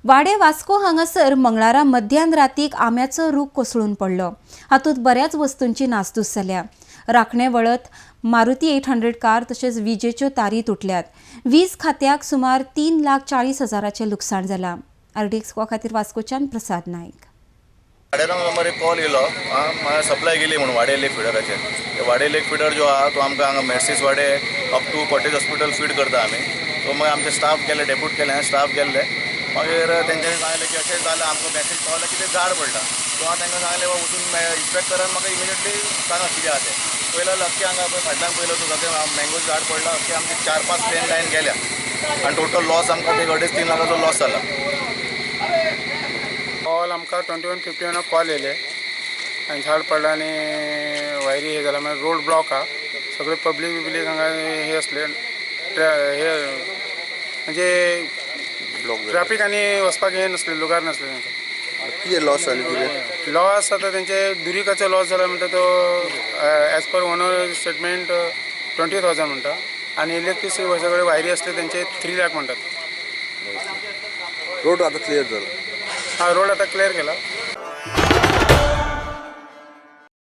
वाडे वास्को हांगासर मंगळारा मध्यान रातीक आंब्याचो रूख कोसळून पडलो. हातूंत बऱ्याच वस्तूंची नासधूस जाल्या. राखणे वळत मारुती 800 कार तशेंच विजेच्यो तारी तुटल्यात. वीज खात्याक सुमार 3,40,000 लुकसाण जालां. आरडीएक्स खातीर वास्कोच्यान प्रसाद नायक. 9:30 नंबर एक कॉल येयलो, सप्लाय गेली म्हणून वाडे लेक फिडराचेर. वाडे लेक फिडर जो आहा तो आमकां हांगा मेर्सीस वाडे up to cottage hospital feed करता आमी. सो मागीर आमचे स्टाफ गेले, डेप्यूट केले, स्टाफ गेल्ले. मागीर तेंच्यांनी सांगलें की अशें जालें, आमकां मॅसेज पावलो की तें झाड पडलां. सो हांव तांकां सांगलें बाबा वचून इन्स्पेक्ट करात, म्हाका इमिजिएटली सांगा कितें आहा तें. पयलो अख्खें हांगा पळय फाटल्यान पयलो तुका तें मँगो झाड पडलां, अख्खें आमचे 4-5 प्लेन लायन गेल्या आनी टोटल लॉस आमकां ते 2.5-3 लाखाचो लॉस जाला. कॉल आमकां 21:51 कॉल येयले आनी झाड पडलां आनी वायरी हे जाला. मागीर रोड ब्लॉक आहा, सगळे पब्लीक बिब्लीक हांगा हे आसले, हे म्हणजे ट्रॅफिक आनी वचपाक हे नासले, लुगार नासले तांकां. कितें लॉस जाले कितें? लॉस आतां तेंचे दुरीकाचो लॉस जाला म्हणटा तो एज पर ओनर स्टेटमेंट 20,000 म्हणटा आनी इलेक्ट्रिसिटी सगळे वायरी आसले तेंचे 3 लाख म्हणटात. रोड आतां क्लियर जाला? हां, रोड आतां क्लियर केला.